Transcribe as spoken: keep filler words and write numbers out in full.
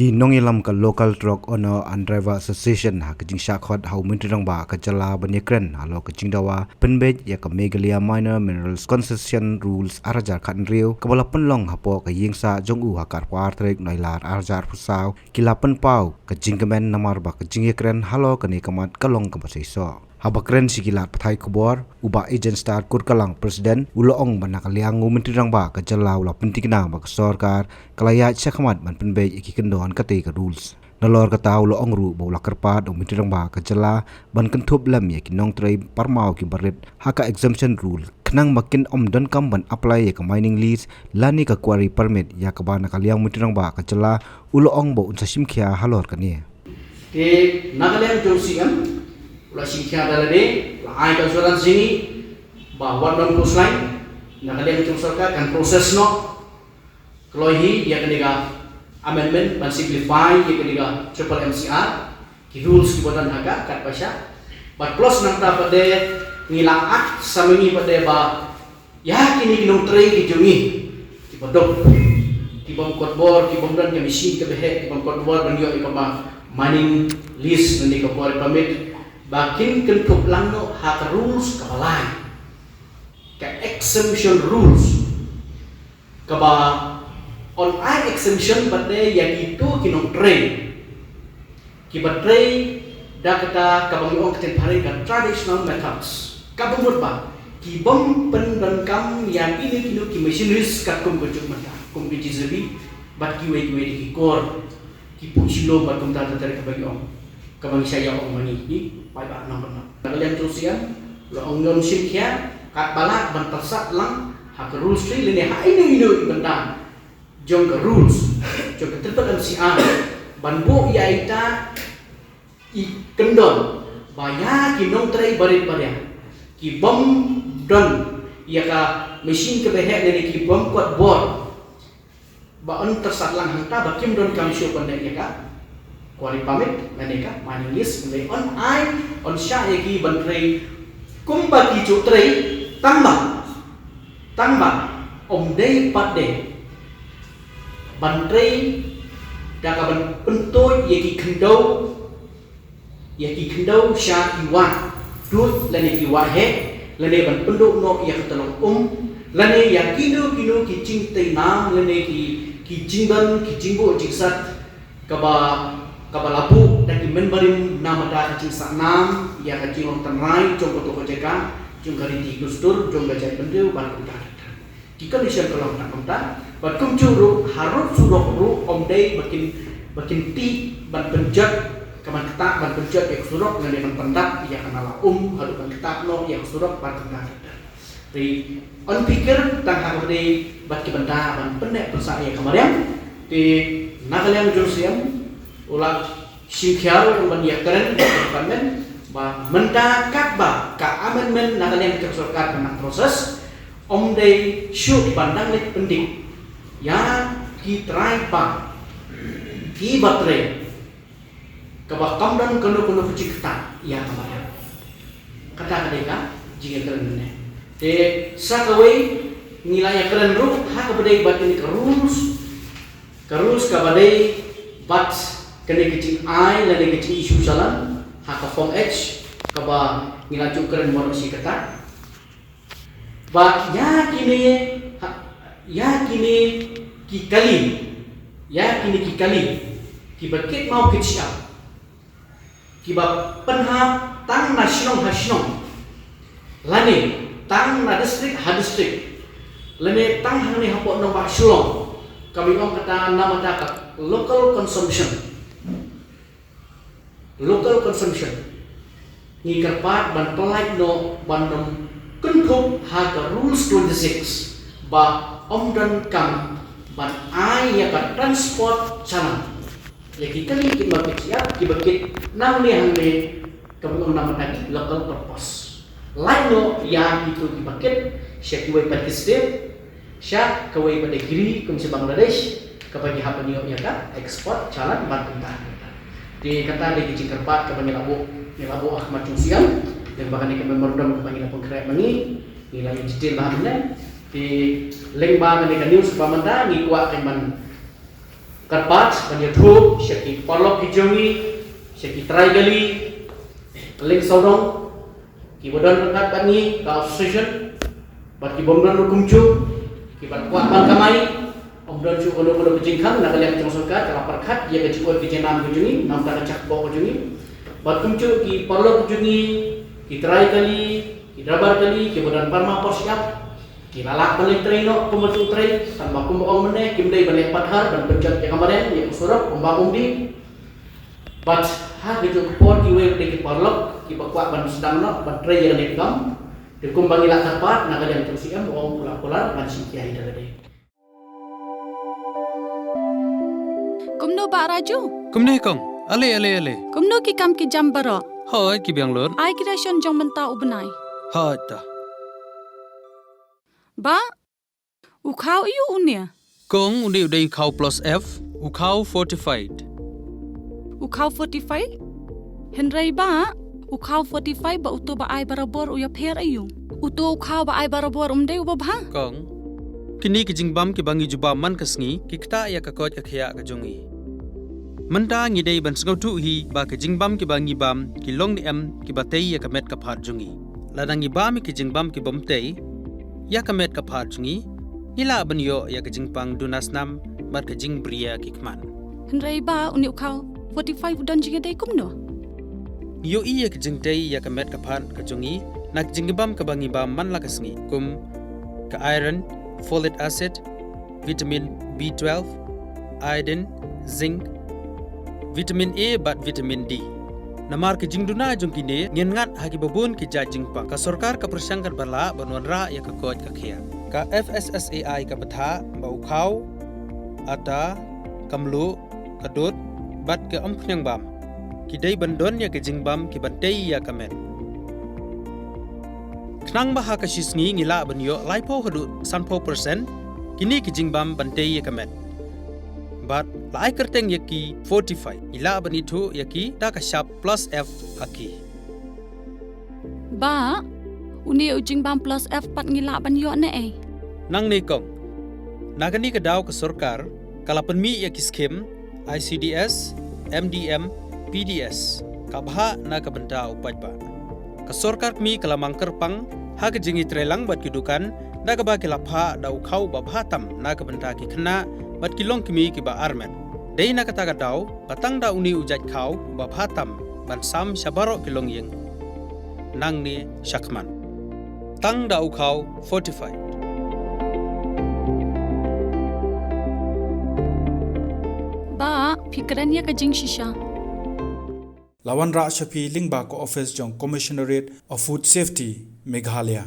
Ki nongïalam ka Local Truck Owner and Driver Association ha ka jingshah khot ha u Myntri Rangbah ka jylla ban ïakren halor ka jingdawa pynbeit ïa ka Meghalaya Minor Minerals Concession Rules ar hajar khathynriew kaba la pynlong hapoh ka ïingsah jong u ha ka arphew ar tarik Nailar ar hajar arphew saw, ki la pynpaw ka jingkmen namar ba ka jingïakren halor kane ka mat ka long kaba seisoh. Haba kren sha ki lad pathai khubor, u Bah Ejenstar Kurkalang, President, u la ong ba na ka liang u Myntri Rangbah ka jylla u la pyntikna ba ka sorkar ka la ïaid shakhmat ban pynbeit ïa ki kyndon katei ka rules. Nalor kata u la ong ruh ba u la kyrpad u Myntri Rangbah ka jylla ban kynthup lem ïa ki nongtrei parmaw kiba rit ha ka exemption rule khnang ba kin ym donkam ban apply ïa ka mining lease lane ka quarry permit, ïa kaba na ka liang u Myntri Rangbah ka jylla u la ong ba un sa shim khia halor kane. Te na ka liang jong u C M u la shim khia da lade, u la ai ka assurance jong ngi ba wat don khuslai, na ka liang jong sorkar kan process noh kloi hi ïa kane ka amendment ban simplify ïa kane ka triple M C R, ki rules kiba don ha ka katba shah. Bad plus nangta pat de ngi la act sa ma ngi pat de ba ïa kine ki nongtrei ki jong ngi kiba duk, ki bym kot bor, ki bym don ka machine kaba heh, ki bym kot bor ban ïoh ïa kaba mining lease lane ka quarry permit, ba kin kynthup lang noh ha ka rules kaba lai, ka exemption rules, kaba yn ai exemption pat de ïa kito ki nongtrei kiba trei da kata kaba ngi ong ka ktien phareng ka traditional methods. Kaba mut ba ki bym pyndonkam ïa kine kino ki machineries katkum ka juk mynta, kum ki J C B bad kiwei kiwei de ki kor, ki puh shilom bad kumta ter ter kaba ngi ong, kaba ngi sa ïa ong ma ngi, ngi paidbah nongkyndong. Na ka liang jong u C M u la ong ngin shim khia katba lah ban pyrsad lang ha ka rules three lane ha ino ino i bynta jong ka rules jong ka triple M C R ban buh ïa ita i kyndon ba ïa ki nongtrei barit baria ki bym don ïa ka machine kaba heh lane ki bym kot bor, ba yn pyrsad lang hangta ba kim donkam shuh ban leh ïa ka quarry permit lane ka mining lease, lane yn ai, yn shah ïa ki ban trei kumba ki ju trei, tang ba, tang ba ym dei pat de ban trei da kaban pyntuid ïa ki khyndew, ïa ki khyndew sha ki wah dud lane ki wah heh, lane ban pynduh noh ïa ka tyllong um, lane ïa kino kino ki jingtei nam lane ki, ki jingdon, ki jingbuh jingsat kaba, kaba la buh da ki mynbarim namar ka jingsah nam ïa ka jinglong tynrai jong kato ka jaka, jong ka riti dustur jong ka jaitbynriew bad kumta. Ki condition ka long tang kumta, bad kumjuh ruh harud surok ruh ym dei ba kin, ba kin tih ban pynjot, ka ban ktah ban pynjot ïa ka surok lane ban pyndap ïa ka nala um haduh ban ktah noh ïa ka surok bad kumta. Te yn pyrkhat tang ha kaba dei bad ki bynta ban pynneh pynsah ïa ka mariang. Te na ka liang jong u C M u la shim khia ruh ban ïakren bad ka department ba mynta katba ka amendment na ka liang ka sorkar ka nang process, ym dei shuh ban dang leit pyndik ïa ki trai ba kiba trei kaba kam don kano kano ka jingktah ïa ka mariang. Kata ka dei ka jingïakren mynne. Te sa kawei ngi la ïakren ruh ha kaba dei bad kane ka rules, ka rules kaba dei bad kane ka jingai lane ka jing-issue challan ha ka Form H kaba ngi la ju kren mo shi katta. Ba ïa kine, ha, ïa kine ki kali, ïa kine ki kali kiba kit maw kit shyiap, kiba pynhap tang na shnong ha shnong lane tang na district ha district lane tang hangne hapoh nongbah Shillong, kaba ong kata namar ka local consumption. Local consumption. Ngi kyrpad ban pynlait noh ban ym kynthup ha ka Rules twenty-six ba ym donkam ban ai ïa ka transport challan ïa ki kali ki market ïa kiba kit nangne hangne, kaba ong namar ka local purpose. Lait noh ïa kito kiba kit sha kiwei pat ki state, sha kawei pat ki ri kum sha Bangladesh, kaba ki hap ban ïoh ïa ka export challan bad kumta. Te kata dei ki jingkyrpad kaba ngi la buh, ngi la buh ha khmat jong u C M. Lyngba kane ka memorandum kaba ngi la pynkhreh ma ngi, ngi la ïa detail bha mynne. Te lyngba kane ka news ba mynta ngi kwah ban Kyrpad ban ïathuh sha ki paralok ki jong ngi, sha ki trai kali lyngsawdong kiba don ryngkat bad ngi ka association, bad ki bym don ruh kumjuh, kiba kwah ban kamai, ym don shuh kano kano ka jingkhang na ka liang jong sorkar, ka la pyrkhat ïa ka jingud ka jingnam ka jong ngi, namar ka jingkyrkhu ka jong ngi. Bad kumjuh ki paralok ka jong ngi, ki trai kali, ki driver kali, kiba don parma parshyiap, ki la lah ban leit trei noh kum u trai, tangba kumba ong mynne kim dei ban leit pat har ban pynjot ïa ka mareng ïa u surok kumba ong di. Bad ha kajuh ka por kiwei ruh ki paralok kiba kwah ban sdang noh ban trei ïa kane ka kam. Te kumba ngi la kyrpad na ka liang jong C M, ong kular kular ban shu ïa ïa da ka dei. Kumno Bah Raju? Kumne kong, ale ale ale. Kumno ki kam ki jam baroh? Hooid, ki biang lut. Ai ki ration jong mynta u bnai. Hooid ta. Bah, u khaw aiu une? Kong, une u dei u khaw plus F, u khaw fortified. U khaw fortified? Hynrei Bah, u khaw fortified bad uto ba ai barabor u ïapher aiu? Uto u khaw ba ai barabor um dei uba bha? Kong, kine ki jingbam kiba ngi ju bam man ka sngi ki ktah ïa ka koit ka khiah ka jong ngi. Mynta ngi dei ban sngewthuh hi ba ki jingbam kiba ngi bam ki long ne em kiba tei ïa ka met ka phad jong ngi. Lada ngi bam ïa ki jingbam ki bym tei ïa ka met ka phad jong ngi, ngi lah ban ïoh ïa ka jingpang duna snam bad ka jingbriew ki khmat. Hynrei Bah, une u khaw fortified u don jingïadei kumno? Ngi ïohi ïa ka jingtei ïa ka met ka phad ka jong ngi na ka jingbam kaba ngi bam man la ka sngi, kum ka iron, folic acid, vitamin B twelve, iodine, zinc, vitamin A bad vitamin D. Namar ka jingduna jong kine, ngin ngat ha kiba bun ki jait jingpang. Ka sorkar ka pyrshang katba lah ban wanrah ïa ka koit ka khiah. Ka F S S A I ka bthah ba u khaw, atta, ka mluh, ka dud bad ka umkhniang bam ki dei ban don ïa ki jingbam kiban tei ïa ka met. Khnang ba ha ka shi sngi ngi lah ban ïoh laiphew haduh sanphew percent kine ki jingbam ban tei ïa ka met. Bad la ai kyrteng ïa ki fortified, ngi lah ban ithuh ïa ki da ka shap plus F ha ki. Bah, une u jingbam plus F pat ngi lah ban ïoh ne ei? Nangne kong, na kane ka daw ka sorkar ka la pynmih ïa ki skim I C D S, M D M, P D S, ka bhah na ka bynta u paidbah. Ka sorkar kmie ka la mang kyrpang ha ka jingïatreilang bad ki dukan da kaba ki la phah da u khaw ba bha tam na ka bynta ki khynnah bad ki longkmie kiba armet. Dei na kata ka daw ba tang da une u jait khaw ba bha tam ban sam sha baroh ki longïing nangne shakhmat. Tang da u khaw fortified. Bah, phi kren ïa ka jingshisha. La wanrah sha phi lyngba ka office jong Commissionerate of Food Safety, Meghalaya.